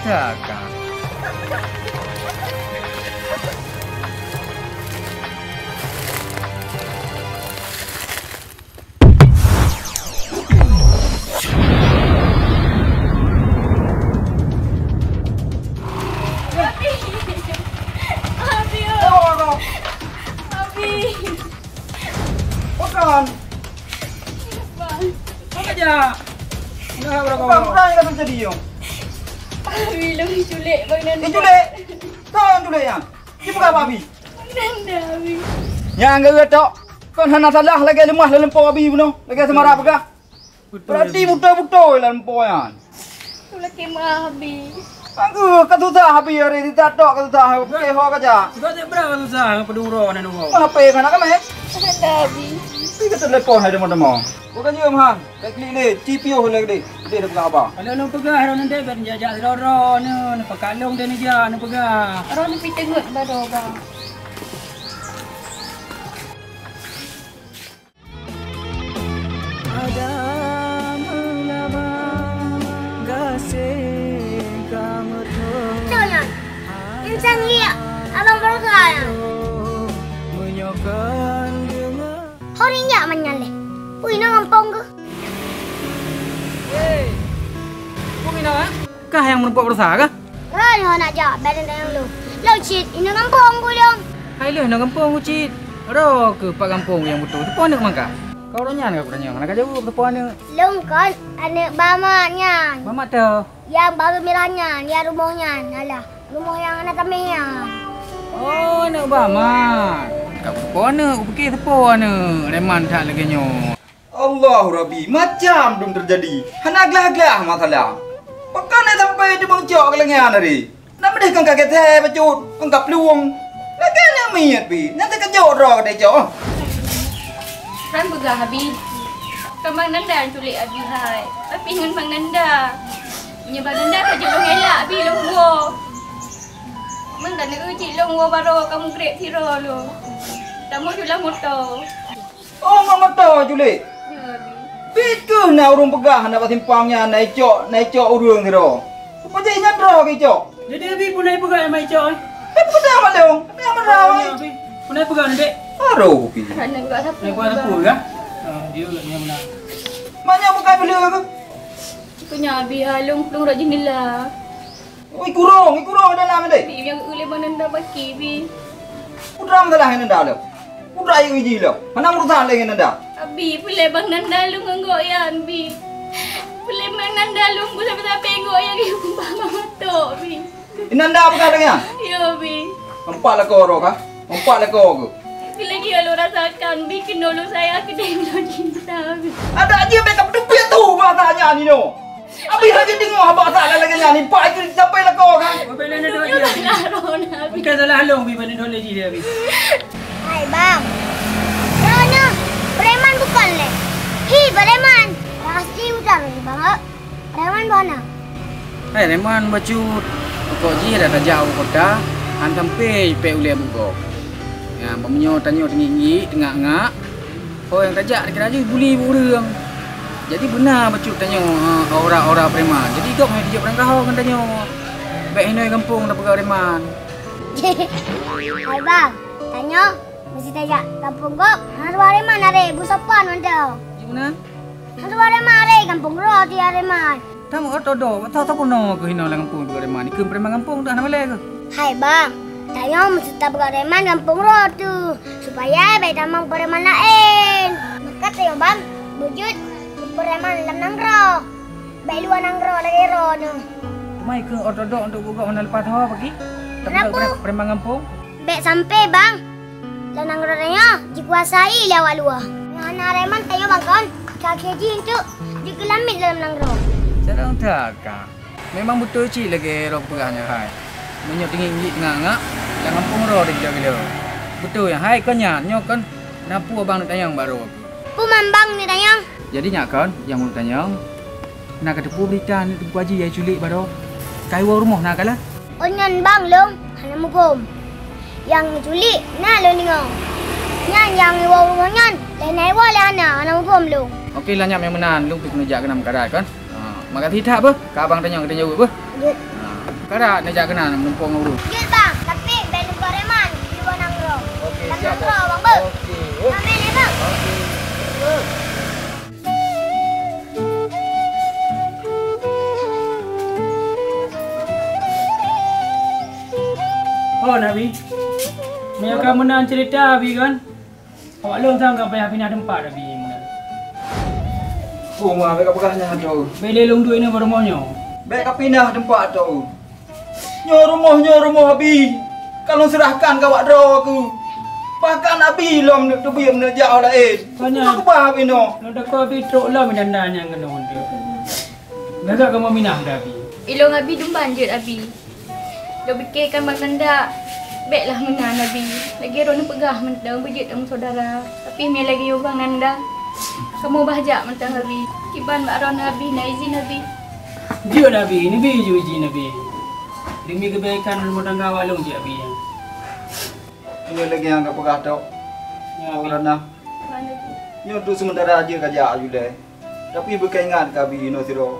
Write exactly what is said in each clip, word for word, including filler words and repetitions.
Kakak. Abi! Abi, oh! Abi! Bukan! Bang! Apa aja? Enggak, enggak, enggak. Bukan, bukan yang terjadi, yo. Abi, lôn culik Bang Nanda. Diculik? Kau yang culik, ya? Dipeugah Abi? Bang Nanda, Abi. Nyang geuh tok. Kon hana salah lagèe leumah lam po Abi bunoe, lagèe Seumara peugah. Beutôi. Berarti beutôi-beutôi lam po nyan. Tulak kemah Abi. Aku ka susah Abi hari ni, tak tok ka susah, pakai ho kaja. Sebab tak berang susah ngon padum droe nyan nyoe. Apa yang nak kami? Ada Abi. Pi ka telepon hai teman-teman. Bukan jeuem han, tak klik lé, ci piôh lé deh. Deh dah peugah apa? Kalau lôn peugah droe nyan deh, biar jak-jak sidroe-droe nyan, pakat lôn deh neujak, neupeugah. Droe nyan pi teungeut baroe, Bang. Ada meulaba gaséh ka meuteumé. Betul nyan. Insan liek abang berusaha nyan. Meunyoe kon deungoe. Hori nyak manyan leh. Ui, na gampông keuh. Hei. Kau mina, eh? Kah nyang meurumpok berusaha kah? Roh nyoe nak jak bak nenek lôn. Lôn cit, inong gampông ku lôn. Hai lheueh nong gampông ku cit. Roh keuh pat gampông nyang beutôi. Teupeue aneuk mangka? Kau roh nyan ka kutanyong, hana ka jaweueb teupeue aneuk. Lôn kon aneuk Bamat nyan. Bamat teuh? Nyang barô mirah nyan, nyang rumoh nyan. Alah, rumoh nyang hana tamè nyan. Oh, aneuk Bamat. Ka kuteupeue aneuk, kupike teupeue aneuk. Reman that lagèe nyoe. Allahu Rabbi, macam dum teujadi. Hana glah-glah masalah. Pakon sampai teubang cok keu lagèe nyan tadi? Nak meudeh kon ka gèt bacut, kon ka plueng. Lagèe nyan miet pi, nyan teukeujot droe ka tacok. Kan peugah Abi, kan Bang Nanda nyang culik Abi hai. Tapi ngon Bang Nanda. Meunyoe Bang Nanda ka jeuet lôn elak Abi lôn woe. Meunan ka neueu cit lôn woe baroe ka mugreb sidroe lôn. Tamong culah moto. Oh, ngon moto culik. Ya, Abi. Bit keuh na ureueng peugah na bak simpang nyan na icok, na icok ureueng sidroe. Rupajih nyan droe geuicok. Jadi Abi pun na ipeugah ma icok, eh? Eh, peugah ma lôn. Peugah ma lôn. Abi pun na ipeugah, Dek. Aduh, Abi. Hana ipeugah sapeue. Ipeugah sapeue kah? Ah, dia lah yang benar. Mak nyan bukan bela ke? Keu nyan Abi ha lôn, lôn rot jendela. Oi, kurong, oi, kurong dalam deh. Bi, nyang ulèe Bang Nanda baki, Bi. Putra masalah ngon Nanda lom. Putra yue uji lom. Hana urusan lé ngon Nanda. Abi, peureulèe Bang Nanda lôn ngon gobnyan, Bi. Peureulèe Bang Nanda lôn peureulèe beutabe ngon gobnyan, Bi, kumbah mama tok, Bi. Nanda peugah lagèe nyan? Yo, Bi. Nampak lakoe droe kah? Nampak lakoe keuh? Lagèe lôn rasakan, Bi, keunoe lôn sayang, keudéh lôn cinta, Bi. Adak jih bèk ka peuteubiet tuh bahasa nyan inoe. Abi lagi deungoe haba salah lagèe nyan, ni pak itu sampai lakoe kan? Bukan salah lôn, Bi, bukan salah lôn, Bi, bukan salah lôn, Bi. Hai, Bang. Nyoe, nyoe, preman bukan lé. Hi, preman. Asli utar, Bang, eh. Preman boh na. Hai, preman bacut. Pokok jih dah tajak u kota, han sampai pèk ulèe bugok. Ya, meunyoe tanyoe teungiek-ngiek, teungak-ngak, oh, nyang tajak dikira jih buli bak ureueng. Jadi beuna bacut tanyoe, eh, aura-aura preman. Jadi gob hana jijak peurangkaho ngon tanyoe. Bèk hinoe gampông tapeugah preman. Hai bang, tanyoe meusti tajak gampông gob. Hana dua preman aré, beusopan mantong. Ji meunan? Hana dua preman aré, gampông droe ti preman. Tamu atau do, atau tak pernah ke hina lam gampông juga preman. Ikut preman gampông dah nama lagi. Hai bang, tanyoe meusti tapeugah preman gampông droe tu, supaya bèk tamong preman laén. Maka tanyoe bang, beujeuet keu preman lam nanggroe. Bèk luwa nanggroe lagèe droeneuh. Cuma ikeu ortodok untuk bugok hana leupah tho pagi. Kenapa? Tapeugah preman gampông. Bèk sampai bang, lam nanggroe tanyoe jikuasai lé awak luwa. Nyoe hana preman tanyoe bang kon, kaki jih untuk jikeulamiet dalam nanggroe. Cara utak ka. Memang beutôi cit lagèe droe peugah nyan hai. Meunyoe teungiek-ngiek teungak-ngak, lam gampông droe dikeue-keue. Beutôi nyan hai kon nyan, nyoe kon na peue bang neutanyong bak droe. Peue man bang neutanyong? Jadi nyak kon nyang ulôn tanyong, na kateupeue beurita aneuk teungku Aji nyang culik bak droe? Ka iwoe rumoh na kalon? Ôn nyan bang lôn hana muphom. Nyang culik na lôn deungoe. Nyan nyang iwoe rumoh nyan lé na iwoe lé hana, hana muphom lôn. Oke lah nyak meunan, lôn pih keuneuk jak keunan meukarat kon. Ha, makasih that beuh, ka abang tanyong, ka tanyong beuh. Jeuet. Ha. Karat neujak keunan mumpung ureueng. Jeuet bang, tapi bèk lupa reman di luwa nanggroe. Oke, siap, Bang. Nanggroe bang beuh. Oke. Amin ya bang. Oke. Oh Nabi, meunyoe ka meunan ceurita Abi kan? Awak lôn sang ka payah pinah teumpat Abi meunan. Oh ma, bèk kapeugah nyan, Toh. Bèk lé lôn duek nyoe bak rumoh nyoe. Bèk kapinah teumpat, Toh. Nyoe rumoh, nyoe rumoh Abi. Ka lôn seurahkan keu awak droe keuh. Bahkan Abi lom neuk teubiet neuk jak u laén. Soalnya, nyoe keubah Abi nyoe. Lôn takot Abi trok lom nyang na nyang keunoe. Gagak kamoe minah dah Abi. Ilôn Abi dum ban jeuet Abi. Lôn pike kan bak Nanda, bèk lah meunan Abi. Lagèe droeneuh peugah mantong beujeuet lam syedara. Tapi meunyoe lagèe nyoe bang Nanda, kamoe bah jak mantong Abi. Kiban bak droeneuh Abi, na izin Abi. Jeuet Abi, neubi ju izin Abi. Demi keubaikan rumoh tangga awak lôn jeuet Abi. Nyoe lagèe nyang kapeugah Toh. Ya, Abi. Karena nyoe untuk sementara aja kajak Abi lé. Tapi beukeuingat keu Abi inoe sidroe.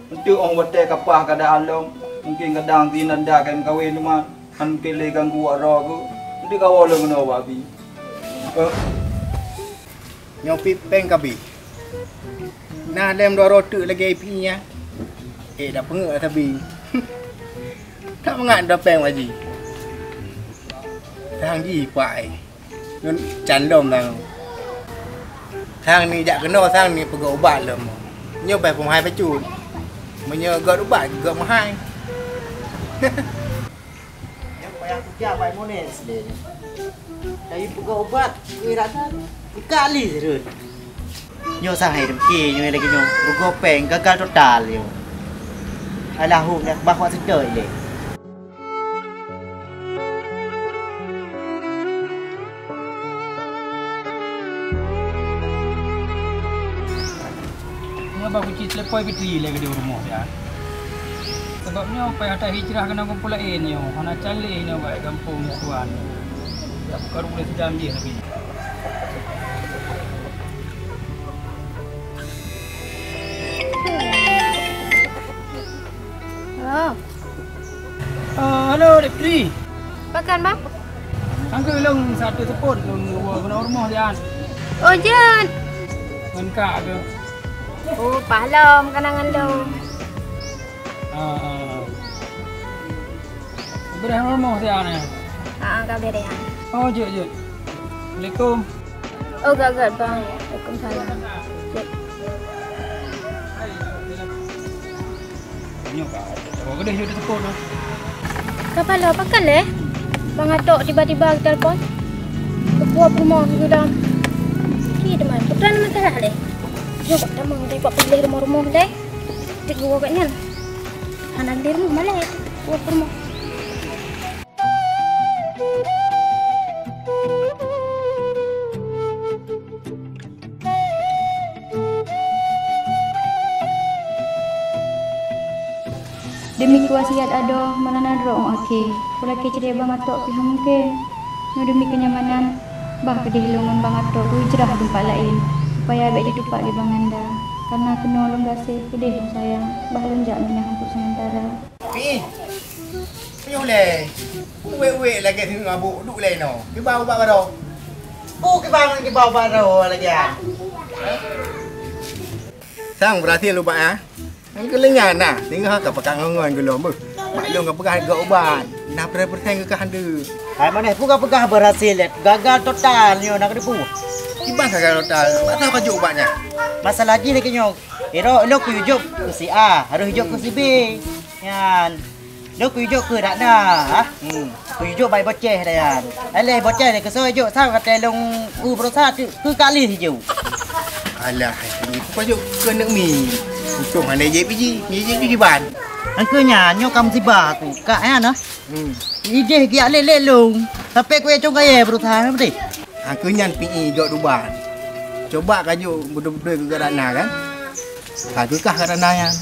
Eunteuk 'oh watèe ka paih keuadaan lom, mungken kadang si Nanda ka meukawen teuma, han mungken lé ganggu awak droe keuh. Eunteuk kawoe lôn keunoe bak Abi. Eh. Nyoe pih péng keu Abi. Na lom dua droe teuk lagèe pih nyan. Eh, dak peungeuet sabe. Tak mangat dah péng bak jih. Sang jih pak eh. Ngon candom sang. Sang ni jak keunoe sang ni peugöt ubat lom. Nyoe bai peumahai bacut. Meunyoe göt ubat göt meuhai. Nyang payah kuja bai mones lé. Tapi peugöt ubat kui rasa ikak li run. Nyoe sang hai dengki nyoe lagi nyoe. Rugoe péng gagal total nyoe. Alah hu nyak bah wak seutôi lé. Nyoe bah kuci telepon Fitri lé keudéh rumoh ya. Sabab nyoe payah that hijrah keunan gampông laén nyoe, hana caleh nyoe bak gampông nyoe tuan. Dak buka rumoh sidang jih lagi. Oh. Ah, halo, Dek Putri. Pakon, Bang? Sangka lôn satu telepon lôn woe keunoe rumoh sian. Oh, jeuet. Ngon kak ke? Oh, pahlom kenangan lôn. Ah, ah. Beureh rumoh sian, eh? Ah, ah, ka beureh, ah. Oh, jeuet, jeuet. Assalamualaikum. Oh, göt-göt, Bang. Waalaikumsalam. Jeuet. Nyoe ka, ka keudeh jeuet telepon tu. Kapalo, pakon lé? Bang Atok tiba-tiba geutelepon. Geupuwoe peurumoh geuh dam. Ki teuma, peue na masalah lé? Nyoe bak tamong deh, bak piléh rumoh-rumoh deh. Cit geuwoe gobnyan. Hana lé rumoh malèe. Puwoe peurumoh. Demi keuwasiat adoe, malam nyan rot 'oh akhé, peulakèe cerai Bang Atok pih hana mungken. Nyoe demi keunyamanan, bah keudeh lôn ngon Bang Atok geuhijrah teumpat laén, supaya bèk jitupat lé Bang Nanda. Kareuna keunoe lôn gaséh, keudeh lôn sayang, bah lôn jak minah untuk sementara. Pi, peue ulèe? Uwèk-uwèk lagèe singoh mabök duek lé inoe. Kiban ubat baroe? Peue kiban ngon kiban ubat baroe lagèe nyan? Sang beurhasil ubat nyan? Nyan keuh lé nyan na, singoh ka pakat ngon-ngon keu lôn beuh. Bak lôn ka peugah göt ubat. Na peureusén-peureusén keu kah handeuk. Hai manèh peue ka peugah beurhasil lé? Gagal total nyoe na keudeue peue? Kiban gagal total? Bak soe ka jok ubat nyan? Masalah jih lagèe nyoe. Iro, ilo kujok keu si A, harôh jok keu si B. Nyan. Lôn kujok keu dak na, ah. Hmm. Kujok bai boceh dak nyan. Aléh boceh lé keusoe jok sang kata lôn u berusaha tu keu kali sijok. Alah, ini pajok keu aneuk mi. Untông hana jép biji, mi jép biji ban. Angkeu nyan nyoe ka musibah aku. Kak nyan ah. Hmm. Ijeh giak lé-lé lôn. Sampai ku econg kayèe berusaha beutôi. Angkeu nyan pi i jok duban. Coba kajok beudôh-beudôh keu dak na kan. Ka geukah ka tanah nyan.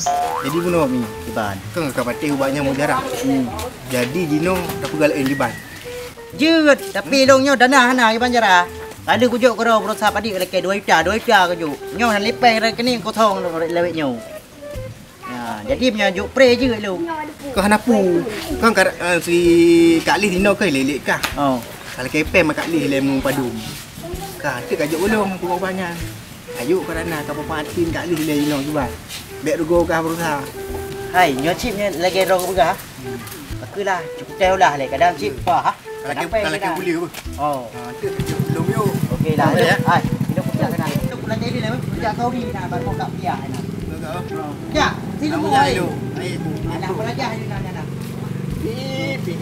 Jadi bunoe mi kiban. Keu ka patéh ubat nyang mujarab. Hmm. Jadi jinoe tapeugah laén kiban. Jeuet, tapi lôn nyoe dana hana kiban jara. Tadi kujok keudroe berusaha padi lakèe dua juta, dua juta kujok. Nyoe hana lipèh rekening kosong lawét nyoe. Ya. Ha, jadi meunyoe jok pre jeuet lôn. Kah hana pu. Kan kar-, eh, si Kak Lih inoe keuh lé-lé kah. Oh. Kalau kepeng mak Kak Lih lé mu padum. Kah, tu ka jok ulôn peurubahan nyan. Ayo karena ka peupatin Kak Lih lé inoe juga. Bèk rugoe kah berusaha. Hai, nyoe cit nyan lagèe droe peugah. Pakeulah, cukup teh ulah lé. Kadang cit pah. Kalau ke, kalau ke boleh apa? Oh. Ha, tu, tu, belum yuk. Okey lah. Sampai, ya. Hai, kita pun nak kenal. Kita pun nak jadi lah, eh. Kerja kau ni nak, baru kau tak payah, eh, nak. Enggak, enggak, oh. Ya, sini. Nama pun, saya eh. Dulu. Hai, Bu. Alah, apa lagi hari nak, nak, nak? Pi, pi.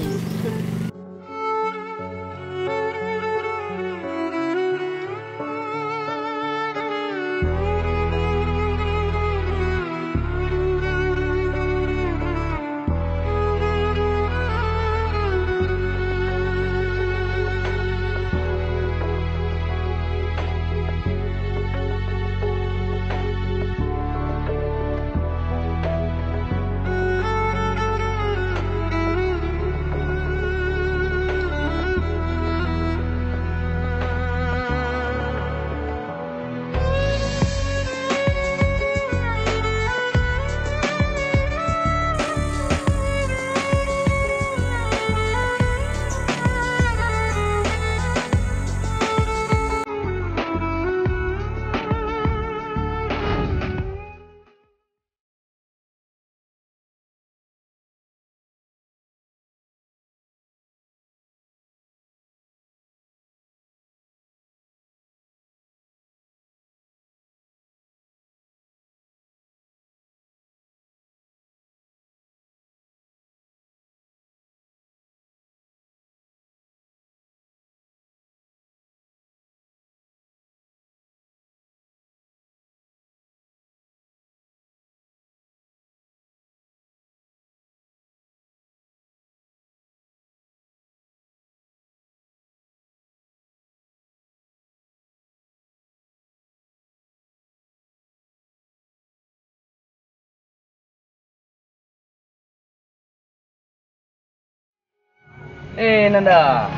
Eh, Nanda.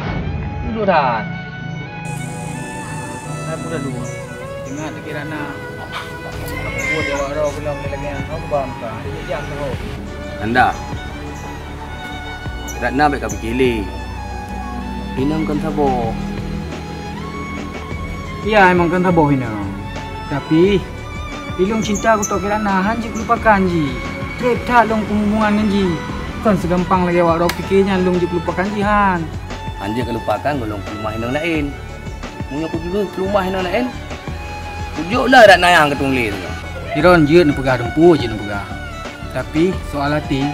Duduk that. Hai, peue that dua. Ingat dikira na. Buet awak roh bilang lagi nyan. Apa bang ka? Dia jam tu. Nanda. Ratna bèk ka pike lé. Inong kon saboh. Iya, emang kon saboh inong. Tapi, ilong cinta kutok keu Ratna han jeuet kulupakan jih. Trép that lôn keuhubungan ngon jih. Kon seugampang lagèe awak droe pike nyan lôn jeuet kulupakan jih han. Han jeuet kulupakan gohlom keulumah inong laén. Meunyoe kujeuet keulumah inong laén, kujok lah Ratna nyang keutueng lé tu. Sidroe jeuet neupeugah, dumpeue jeuet neupeugah. Tapi, soal até,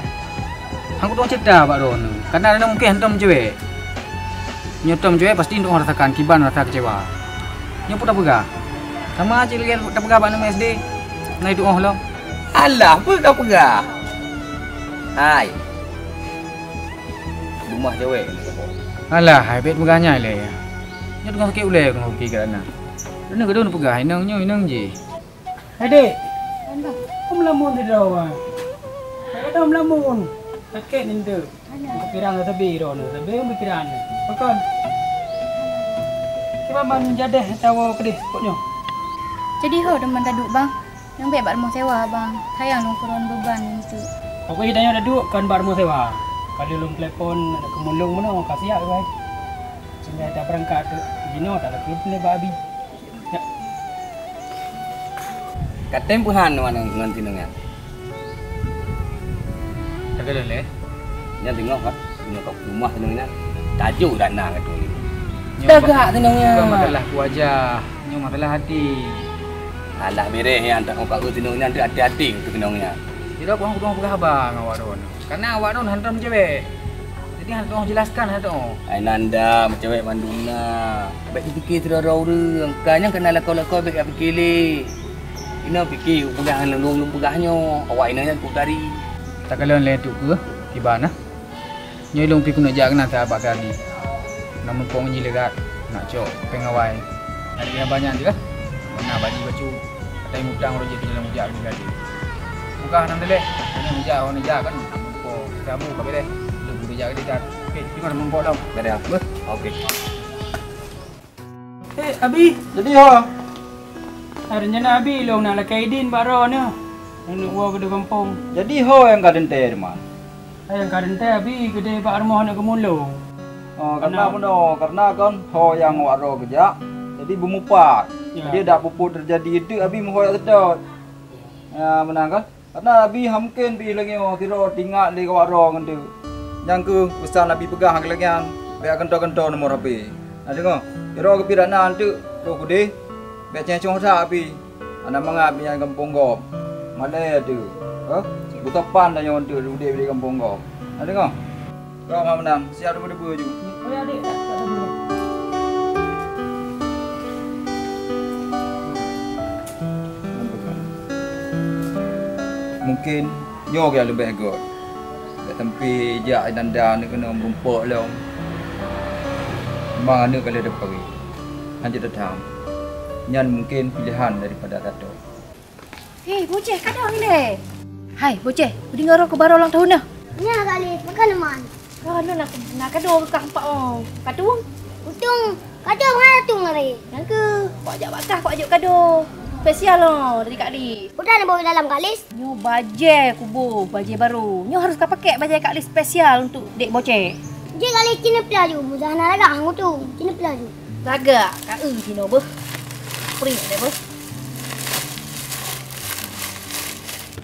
han kutueng ceurita bak droeneuh. Karena droeneuh mungken hantom meucewek. Nyoe tom meucewek pasti hantom rasakan kiban rasa keucewa. Nyoe peue tapeugah? Sama cit lagèe tapeugah bak aneuk S D. Na itu oh lom. Alah, peue tapeugah? Hai. Dumah cewek ni, Bang. Alah, hai bèk peugah nyan lé. Nyoe teungoh sakét ulèe, teungoh sakét keu Ratna. Droeneuh keudroe neupeugah, inong nyoe, inong jih. Hai, Dek. Peue meulamun sidroe, Bang? Hai, droe meulamun. Sakét ni, Dek. Pikiran sabe droeneuh, sabe pikiran. Pakon? Kiban ban jadeh tawoe keudeh pokok nyoe. Jadi ho teuma taduek, Bang? Nyang bèk bak rumoh sewa, Bang. Sayang lôn keurôn beuban nyan teuk. Pokok tanyoe taduek kon bak rumoh sewa. Ka lheueh lôn telepon, aneuk keumulông meunoe ka siap, Bang. Sehingga tabeurangkat teuk. Jinoe talakèe lé bak Abi. Ya. Ka tem peuhan ngon, ngon sinong nyan? Takalon lé. Nyan teungoh ka, teungoh ka rumah sinong nyan. Tajok dak na ngon tu. Nyoe tagak sinong nyan. Bukan masalah wajah, nyoe masalah hati. Alah, bereh nyan, tak kau sinong nyan, hati-hati tu sinong nyan. Tidak, aku, aku peugah haba ngon awak droeneuh. Karena awak droeneuh hantom meucewek. Jadi, hantom jelaskan hantom. Ai Nanda, meucewek mandum na. Bèk pike sidroe-droe ureueng. Ka nyang keunan lakoe-lakoe bèk pike lé. Inoe pike, peugah ngon lôn, lôn peugah nyoe. Awak inong nyan kutari. Takalon lé tu keuh, kiban na. Nyoe lôn pih keuneuk jak keunan sahabat kami. Na muphom jih leugat, nak cok pengawai. Ada yang banyak juga. Mana baju-baju. Katai mutang roh jih dalam jak lagi. Buka nang deh. Ini meja, oh, meja kan. Ko sabu ka beres. Lu meja gede kan. Okey, terima kasih mempok dong. Beres. Okey. Eh, Abi. Jadi ho. Rencana Abi long nak lakèe idin bak droeneuh. Aneuk woe keudeh gampông. Jadi ho nyang ka teuntèe teuma? Hai nyang ka teuntèe Abi keudeh bak rumoh aneuk keumuen lôn. Oh, karena meunoe, karena kon ho nyang awak droe geujak, jadi beumupat. Ya. Jadi dak peuphon teujadi teuk Abi meuho jak seutôt. Ya, meunan kan? Karena Abi hana mungken pih lagèe nyoe sidroe teuingat lé awak droe ngon teuk. Nyang keuh peusan Abi peugah lagèe nyan, bèk keuntô-keuntô nomor H P. Na deungö? Sidroe geupeurat na teuk, roh keudeh, bèk ceng-cong that Abi. Hana mangat pih nyan gampông gob. Malèe teuk. Hah? Beusopan tanyoe teuk udép di gampông gob. Na deungö? Gob hana meunan, siap deube-deube ju. Oh ya, Dek, tak, tak deube. Mungken nyoe nyang leubeh göt. Bèk sampai jak Nanda aneuk keunoe meurumpok lom. Memang aneuk ka lheueh teupeuri. Hanjeuet datang. Nyan mungken pilihan daripada Dato'. Hei, Boceh, kadang ilèe. Hai, Boceh, kudeungö roh keu baroe ulang tahun nyoe. Nyan kali, pakon man. Roh nyoe na, na kado keu kah empat oh. Patung? Patung, kado mangat patung lé. Nyang keuh, kuajak bak kah, kuajak kado. Spesial oh dari Kak Lis. Udah na bak dalam Kak Lis. Nyoe bajèe kuboh, bajèe barô. Nyoe harus kapakèk bajèe Kak Lis spesial untuk dek Boceh. Jih Kak Lis, ci neupla ju, mudah na lagak hang utung. Ci neupla ju. Lagak, ka eu jinoe beuh. Prik deh beuh.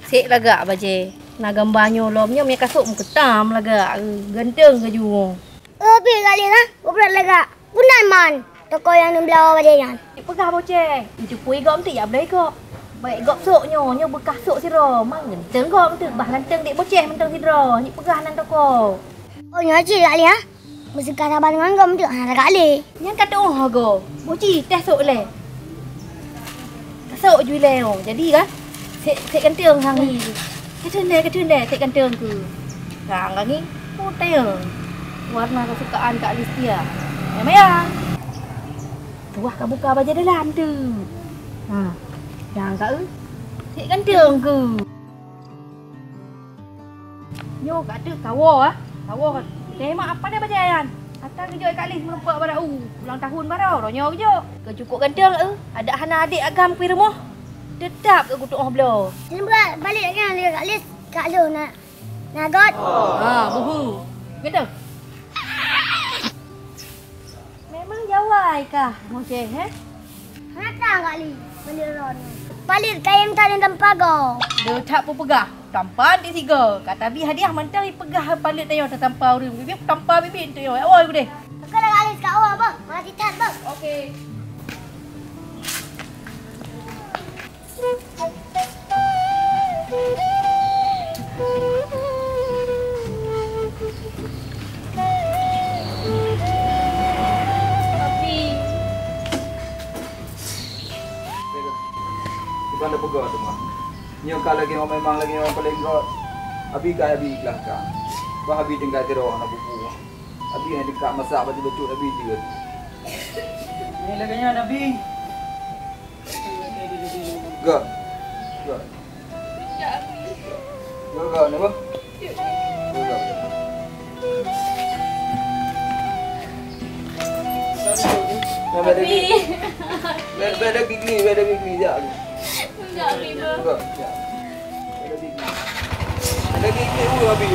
Sek lagak bajèe. Na gamba nyoe lom nyoe, mie kasôk meukeutam lagak. Eu, ganteng keu ju. Eh, pi Kak Lis, ha? Beupreh lagak. Peue nan man? Toko nyang neubloe bajèe nyan. Peugah Boceh, cupo gob meuteuk jak bloe gob. Bèk gob sôk nyoe, nyoe beukah sôk sidroe. Man ganteng gob meuteuk, bah ganteng dek Boceh mantong sidroe. Nyoe peugah nan toko. Oh, nyoe cit Kak Lis, ha? Meuseukah saban ngon gob meuteuk hana lagak lé. Nyan ka tu'oh gob. Boceh teh sôk lé. Sôk ju ilèe oh. Jadi kan? Sek, sek ganteng hang ni. Keuteun deh, keuteun deh, sek ganteng keu. Kang kami putih. Warna kesukaan Kak Listia. Ya, Maya. Tuah ka buka bajèe dalam tu. Ha. Yang kak eu. Sek ganteng keu. Nyoe ka teuk kawoe ah. Kawoe. Teuh mak apa dia bajèe nyan? Ata geujok Kak Lis meurumpok barô. Ulang tahun barô, roh nyoe geujok. Keu cukôp ganteng eu. Adak hana adék agam pi rumoh. Teutap keu kutu'oh bloe. Seumeubrat balek lagèe nyan lé Kak Lis, Kak Lôn na, na göt. Ha, buhu. Geudoh. Memang jawai kah, Boceh, he? Hana trang Kak Lis, balek droeneuh. Palet kayém that nyoe tampa gob. Leutak peupeugah, tampa di sigoe. Ka tabi hadiah mantong ipeugah palet tanyoe tatampa ureueng. Biet tampa biet tanyoe. Awai udeh. Oke lah Kak Lis, Kak Wan, beuh. Makasih that, beuh. Oke. Iban dah peugah teuma. Nyoe ka lagèe nyoe memang lagèe nyoe paleng göt. Abi ka abi ikhlas ka. Bah abi tinggai sidroe hana bubu. Abi hana tingkat masak bacut-bacut abi jeuet. Nyoe lagèe nyan abi. Gak. Gak. Gak, gak, kenapa? Gak, gak. Nah, beda gigi. Beda, beda gigi, beda gigi, ya. Enggak, Abi, Bang. Enggak, ya. Beda gigi. Beda gigi, uh, Abi.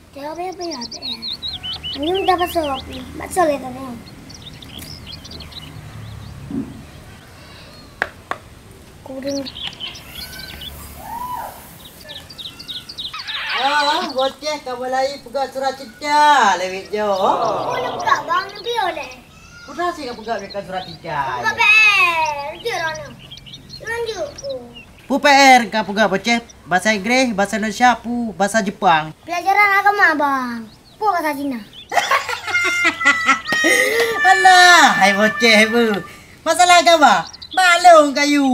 Tengok payah-payah P R. Nyoe dah pasal api. Pasal lé tadi. Kuring. Ah, Boceh ka mulai peugah surat cinta lewat jo. Oh, nak peugah bang, nak pion lé. Peugah si ka peugah surat cinta. Peugah P R, dia orang ni. Lanjut. Peue P R ka peugah Boceh? Basa Inggréh, basa Indonesia, peue basa Jepang? Pelajaran agama, Bang. Peue basa Cina? Alah, hai Boceh bu. Masalah gaba, balong kayu.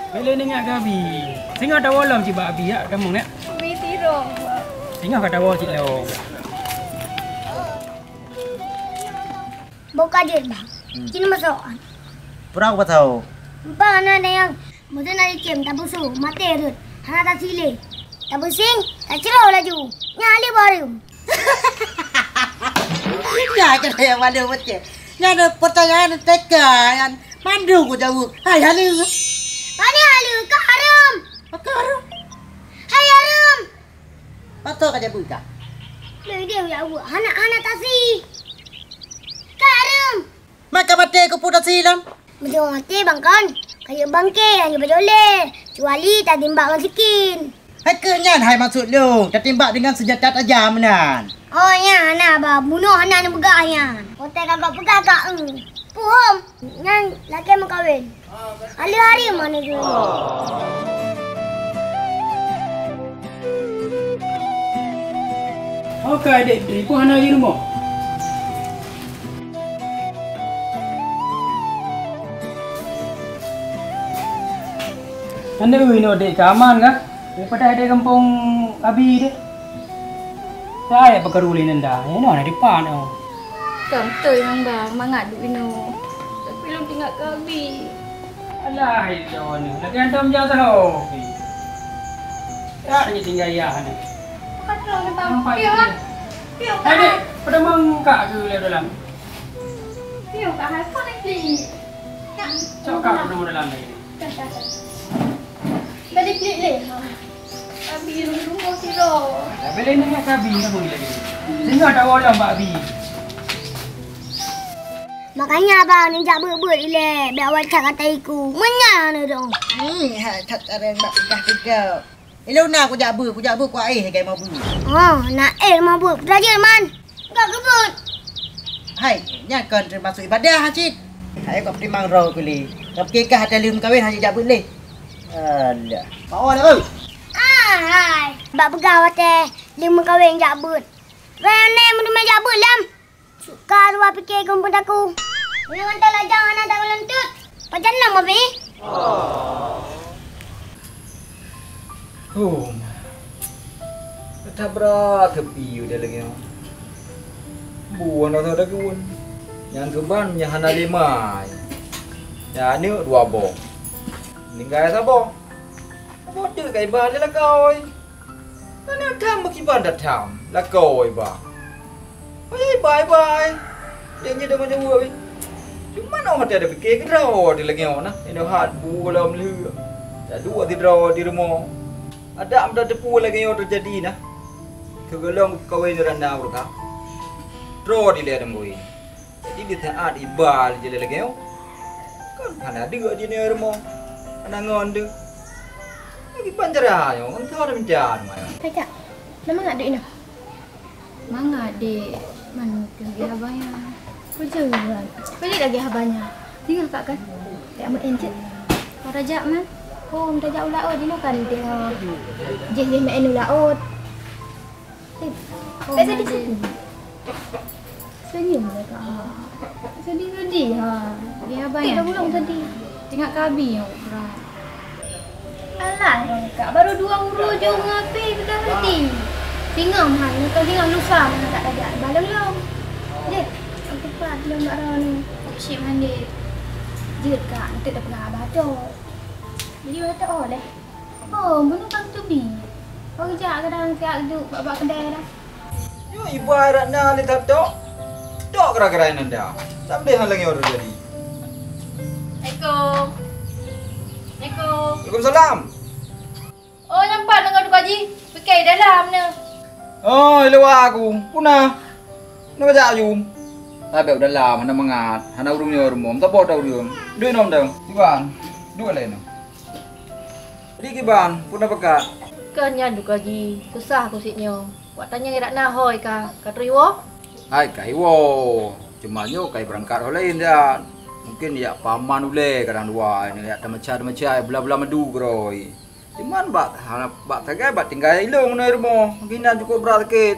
Bèk lé neuingat keu Abi. Singoh tawoe lom cit bak Abi, jak tamong, nak. Abi sidroe, Bang. Singoh ka tawoe cit lom. Boh ka jeuet, Bang. Hmm. Cit meusoe. Peurah ku patau. Bang, na, na nyang meuteuna licem, tapusu, maté rhot. Hana tasi lé. Tabeusieng, tacroh laju. Nyan lé bareuem. Nyan keuh nyang mandum beutôi. Nyan ada pertanyaan T K nyan mandum kujaweueb. Hai, haleue. Pane haleue, ka hareuem. Ka hareuem. Hai, hareuem. Pakon ka jabeuet ka? Lé dia ya Allah, hana, hana tasi. Ka hareuem. Maka maté keu peue tasi lom? Meunyoe maté bang kon, kayém bangké hana bajolé, kecuali tatimbak ngon sikin. Hai keuh nyan hai maksud lôn, tatimbak deungon seunjata tajam nan. Oh nyan hana ba, bunoe hana neupeugah nyan. Watèe ka gop peugah ka eu. Puhom, nyan lakèe meukawen. Aleuh hari mana jua. Oke, dek, dek, ibu hana di rumah. Anda ui no dek ka aman kah? Daripada ada kampung Abi deh. Saya pekaru lé nenda. Ya no na depan oh. Beutôi nyan bang, mangat duek inoe. Tapi lôn teuingat keu Abi. Alah, ilôn. Lagèe hantom jak saho. Tak hanya tinggal ayah ni. Bukan terlalu bang. Nampak piu itu lah. Piu. Hai dek, pada mangkak ke lewat dalam? Piu ka hai kau nanti. Cok kak dulu dalam lagi. Dah, dah, dah. Dah diklik leh. Ha. Abi rumah siro. Dah boleh nak kat Abi nama lagi. Singoh tawoe lom bak Abi. Makanya abang ni jak beuet-beuet ilèe, bèk awai that kata iku. Meunan dong. Hmm, hai that areng bak peugah tiga. Ilôn na kujak beuet, kujak beuet kuaéh lagèe mau beuet. Oh, na éh mau beuet. Peue tajeuet man? Ka geubeuet. Hai, nyan kon teumasuk ibadah cit. Hai kok timang roh keu lé. Tapi kah ada leuem kawin hana jak beuet lé. Alah. Mau ada beuet. Ah, hai. Bak peugah watèe leuem kawin jak beuet. Weh, nè meunteumé jak beuet lom. Suka dua pike kumpul aku. Nyoe mantong lajang hana takalon tut. Pajan nama pi? Oh. Tabrak ke piu dia lagi. Buan dah ada kun. Nyang keuban nyang hana lima. Nyang aneuk dua boh. Ninggai saboh. Boh tu kai balik lah kau. Hana tham beukiban that tham, lakoe iba. Hai iba, iba. Dek nyoe teuma jaweueb. Cuma noh watèe ada pike keudroe di lagèe nyoe nah. Inoe hat bu lom lheueh. Taduek sidroe di rumoh. Adak meutateupeue lagèe nyoe teujadi nah. Keu gohlom kawen randa ureueng ka. Droe dilèe teungui. Jadi di saat iba lé jilé lagèe nyoe, kan hana deuek di nyoe rumoh, hana ngon deuek. Lagi panjara nyoe, ngon soe minta rumoh nyoe. Hai kak, na mangat duek inoe? Mangat dek, man lagèe haba nyan. Peujeuet, peujeuet lagèe haba nyan. Singoh kak kan? Tajak meu'en cit. Kau tajak man? Oh, tajak u laôt jinoe kan tengok. Jih-jih meu'en u laôt. Eh, oh, sedih, sedih. Senyum lah, Kak. Sedih-sedih, ha. Dia abang eh, dah pulang tadi. Tengok kabi, oh, berat. Alah, Kak. Baru dua huru je ngapi, kita berhenti. Singoh, ha. Ni kau singoh lusa, mana tak tajak. Balong long. Dek, aku cepat, belum kat roh ni. Cik mandi. Jeuet, Kak. Nanti dah pernah abah tu. Jadi, orang tak oleh. Oh, bunoe ka teubi. Kau jak kadang siap duek bak-bak keudè dah. Nyoe iba rot na lé that tok. Tok kira-kira nyan dah. Sampai hal lagi orang jadi. Assalamualaikum. Assalamualaikum. Waalaikumsalam. Oh, nyan pat deungon Teungku Haji. Pikir dalam ni. Oh, i luwa aku. Puna. Nak jak aju. Tabek u dalam, hana mangat, hana ureuëng nyoe rumoh, meusaboh ta ureuëng. Duek inoe mantong. Iban, duek lé inoe. Di kiban, peue na peugah? Kan nyan duka ji, susah ku sit nyoe. Wak tanyong Ratna hôi ka, ka teuiwoe? Hai ka iwoe, cuma nyoe ka ibeurangkat ho laén dan. Mungkin jak paman ulée kadang dua, ini jak tameucai-tameucai, bula-bula madu keurôi. Cuman bak, bak sagai bak tinggai ilong na rumoh, mungkin dan cukup brat sakét.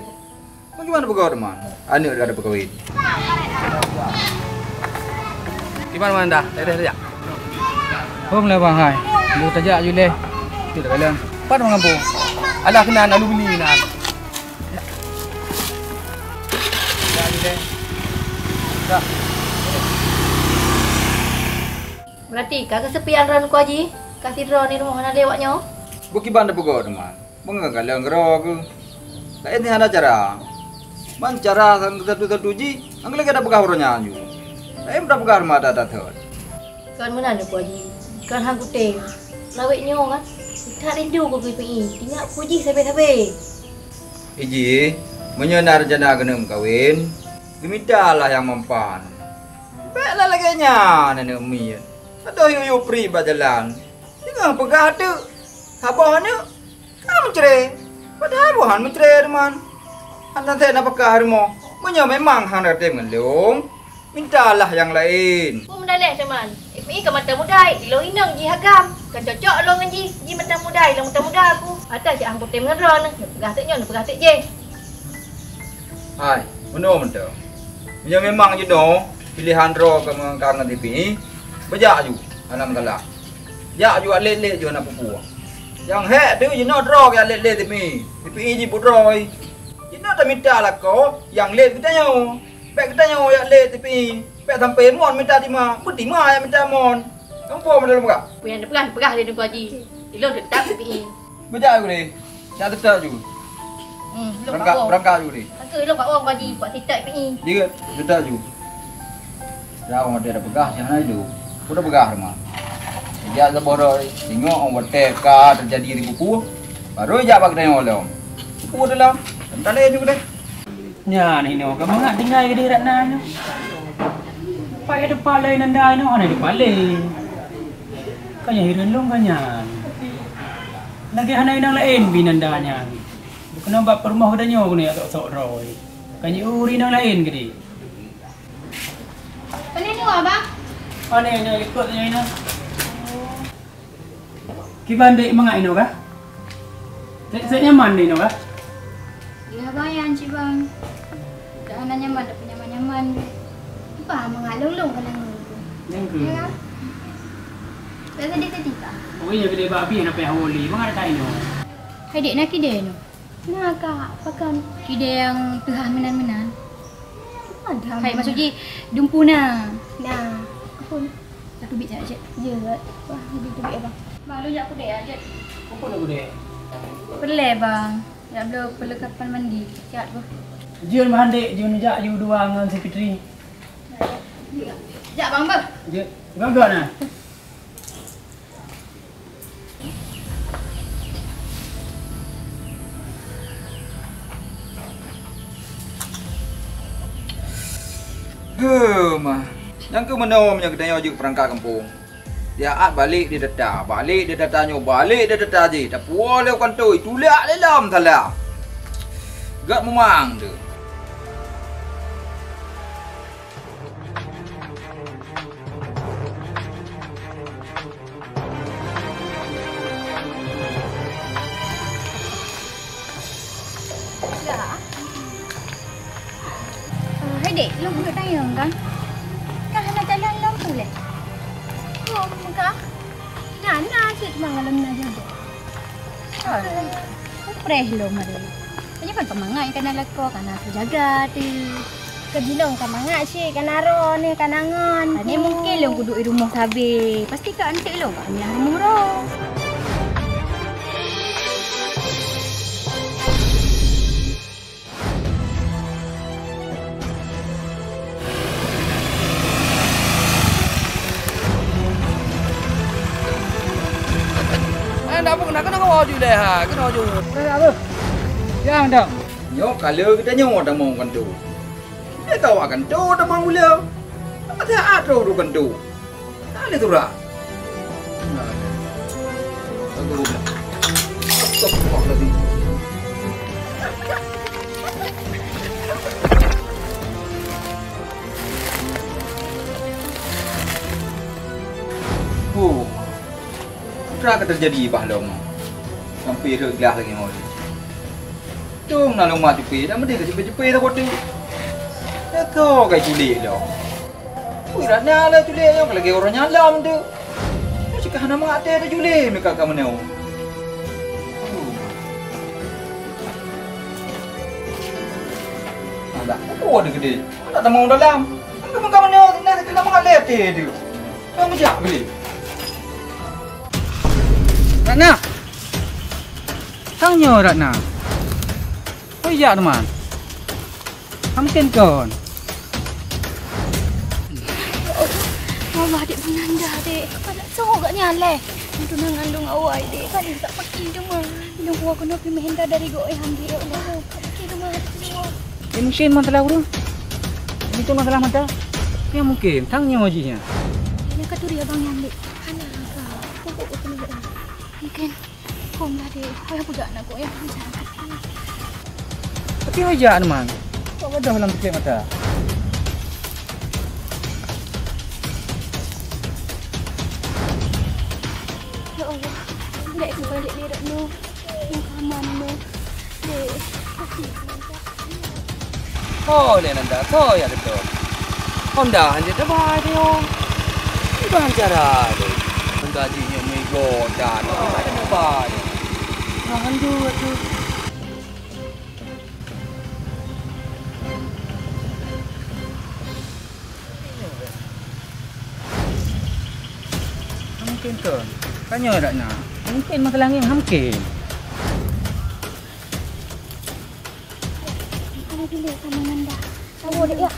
Bagaimana peugah teuma? Aneuk ka peukawen. Di mana, mana dah? Dah, dah, dah. Hom lah bang hai. Bu tajak ju leh. Tu dah kalang. Pat bang kampung. Alah kena alu beli nah. Dah ju leh. Dah. Berarti ka keusepian droen ku Haji? Ka sidroe ni rumoh hana lewat nyoe? Bukiban da peugah teuma. Beungoh galeng keudroe keuh. Laén hana cara. Man cara satu-satu jih, nyang lagée tapeugah uroe nyan ju. Laén tapeugah rumoh that-that thot. Kon meunan Teungku Haji, kon han kutem. Lawét nyoe kan, that rindu ku keu Ipi-i, ingat ku jih sabe-sabe. Iji, meunyoe na rencana keuneuk meukawen, geumita lah nyang mampan. Bék lah lagée nyan aneuk miet. Adoh yue-yue pri bak jalan. Singoh peugah teuk, saboh aneuk ka meucre. Padahai boh han meucre teuma. Hana sép nafakah rumoh. Meunyoe memang hana tem ngon lôn, mintalah nyang laén. Peue meudaléh teuma? Ipi-i ka mata muda, ilôn inong jih agam. Ka cocok lôn ngon jih, jih mata muda, ilôn mata muda ku. Ata cit han kutem ngon droeneuh, neupeugah teuk nyoe, neupeugah teuk jéh. Hai, meunoe mantong. Meunyoe memang jinoe piléhan droe keu meungkang ngon Ipi-i, beujak aju, hana meusalah. Jak aju jak lét-lét ju hana peue-peue. Nyang hék teuh jinoe droe jak lét-lét Ipi-i, Ipi-i jih peudroe. Jinoe tamita lakoe nyang lét geutanyoe. Bék geutanyoe jak lét Ipi-i, bék sampoe mon mita tima, beutima jak mita mon. Nyang po meudalom gak. Peue nyang neupeugah, neupeugah lé Teungku Haji. Ilôn teutap Ipi-i. Beujak aju deh. Jak teutap ju. Hmm, ilôn Beurangkat, bak wong. Beurangkat ju deh. Ka keuh ilôn bak wong Teungku Haji, buat sitak Ipi-i. Jeuet, teutap ju. Ya, wong ada peugah, si hana ilôn. Ku da peugah teuma. Jak saboh droe, singoh watée ka teujadi di buku, baru jak bak geutanyoe lom. Buku dalam, teuntale ju deh. Nyan inoe ka mangat tinggai keudeh Ratna nyoe. Pat teupalé Nanda inoe hana teupalé. Ka nyan hireuen lôn ka nyan. Lagée hana inong laén bi Nanda nyan. Bukeunoe bak peurumoh geutanyoe keuneuk sok-sok droe. Ka nyan ureueng inong laén keudeh. Pane nyoe, Abang? Pane nyoe, ikot nyoe inoe. Kiban dek mangat inoe kah? Sek, sek nyaman dek inoe kah? Ya, Bang, ya, Encik, Bang. Dak hana nyaman, tapi nyaman-nyaman. Apa mangat long-long ka nanggroe tu? Nanggroe. Ya. Biasa dia tadi, Pak. Oh iya, gede babi yang apa yang holi. Mangat kat inoe. Hai, dek, nak kide inoe. Na, Kak, pakon? Kide nyang teuhah meunan-meunan. Ada. Hai, maksud jih, dumpu na. Na, apa? Satu bit saja, Cik. Ya, wah, jadi tu bit, Bang. Bang, lu jak kudek ya, Cik. Apa nak kudek? Perle, Bang. Jak bloe perlengkapan mandi. Siap, Bang. Jun mandi, jun jak ju dua ngon si Fitri. Jak, Bang, bah. Jun, gaga na. Heuh, mah. Nyang keu meunoe meunyoe geutanyoe jeuet peurangkat gampông. Siat balek di data, balek di data nyoe, balek di data jih. Tapuwoe lé u kantô, tulak lé lom salah. Gak mumang tu. Ya. Ah, hai dek, lôn keuneuk tanyong kan? Ka hana calon lôn tu lé? Lôn ka. Na, na cit teuma ngon lôn na jodoh. Preh lom hari. Meunyoe kan peumangat ka na lakoe, ka na teujaga teuh. Keu jinoe ka mangat cit, ka na droeneuh, ka na ngon. Pane mungken lôn kuduek i rumoh sabe. Pasti ka eunteuk lôn ka peumiah rumoh droe. Eh, dak pernah kena kawa ju leh ha, kena ju. Kena apa? Yang dah. Nyoe kala kita nyoe dah mau kan tu. Dia kau akan tu teman mula. Ada atau tu kan tu. Tak ada tu dah. Astagfirullahaladzim. Oh, apa ka terjadi bah lom? Sampai reueh glah lagi mau. Tung na lom mak cupi, dah mending cupi-cupi dah kote. Dah kau kai culik lom. Ui, Ratna lah culik nyoe, lagi orang nyalam tu. Nyoe cakap hana mangat teh dah culik, mereka ka meunyoe. Alah, apa ada gede? Nak tamong dalam. Mereka ka meunyoe, nak kena mangat teh tu. Kau mejak beli. Ratna. Tang nyoe Ratna. Oh iya teman. Mungkin kon. Ya Allah, adik Nanda, dek. Anak cowok gak nyaleh. Itu nang ngandung awai, dek. Kan tak pakai cuma. Nang kuah kena pergi menghendar dari gok eh, ambil, ya Allah. Tak pakai cuma, anak cowok. Eh, mungkin masalah urang. Itu masalah mata. Ya mungkin, tang nyoe jinya. Yang katuri abang yang, dek. Anak kau. Mungkin. Hom lah, dek. Payah budak nak goyang. Tapi wajah Arman. Kok wadah dalam pekek mata? Ya Allah, dek, kembali lirik nu. Yang aman nu. Dek. Ho lé Nanda, ho ya beutôi. Honda hanjeuet teubai teuh. Iban cara lé. Honda jih nyoe meuigo dan iban teubai. Nah, hanjeuet tu. Mungkin kon. Kan nyoe Ratna. Mungkin masalah ngieng mungkin. Ada dulu sama Nanda. Tahu dek ya.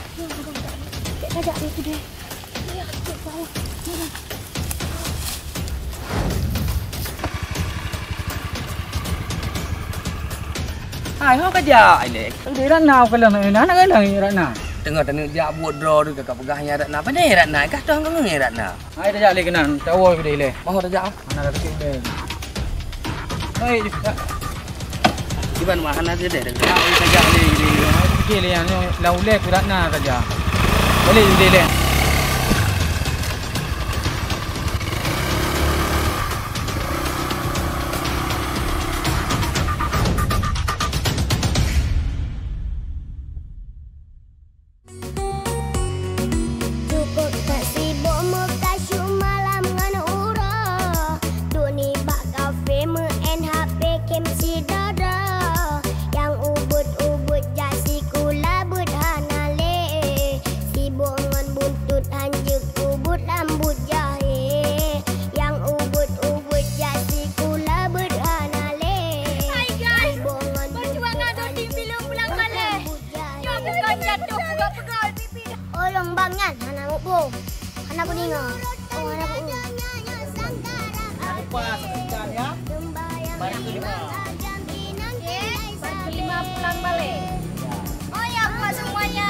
Cek tajak dia tu deh. Ya, cek tahu. Hai, ho kajak ilek. Dek Ratna, kalau nak Ratna, nak galang Ratna. Tengah tengah jak buat draw tu kakak peugah ya Ratna. Pandai Ratna, kah tu hang ngeungeue Ratna. Hai, tajak lé keunan, tawoe keudeh lé. Maho tajak ah. Hana ka sakét lé. Hai, kiban mah hana jadi deh. Hai, tajak lé, lé. Oke lé, yang lau lé kurat na saja. Boleh jadi lé. Cukup that sibuk meukasu malam ngon uroe. Duek nibak kafe meu-N H P game sidroe-droe. Nyang ubit-ubit jak sikula beuet hana lé. Sibuk ngon buntut hanjeuet ubit lam buet jahé. Nyang ubit-ubit jak sikula beuet hana lé. Hai guys, sibuk ngon buntut hanjeuet ubit lam buet jahé. Nyoe bukan jatuh peugah-peugah pipi dah. Ureueng bang nyan hana muphom, hana peudeungoe. Oh, hana peudeungoe. Jangan lupa subscribe ya. Baru kelima. Okey, baru kelima pulang balik. Oh ya, buat semuanya.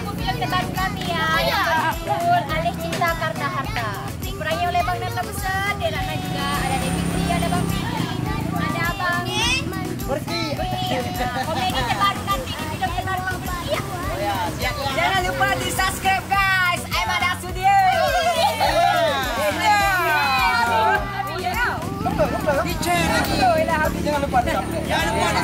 Tunggu film terbaru kami ya. Yang berjudul Alih Cinta Karena Harta. Diperangi oleh Bang Nata Besar, di dalamnya juga ada Debbie Tri, ada Bang Fitri, ada Abang Berki. Berki. Komedi terbaru nanti di video terbaru Bang Berki ya. Oh ya, siap ya. Jangan lupa di subscribe guys, Aimada Studio. Iya. Di share lagi. Jangan lupa di subscribe. Jangan lupa di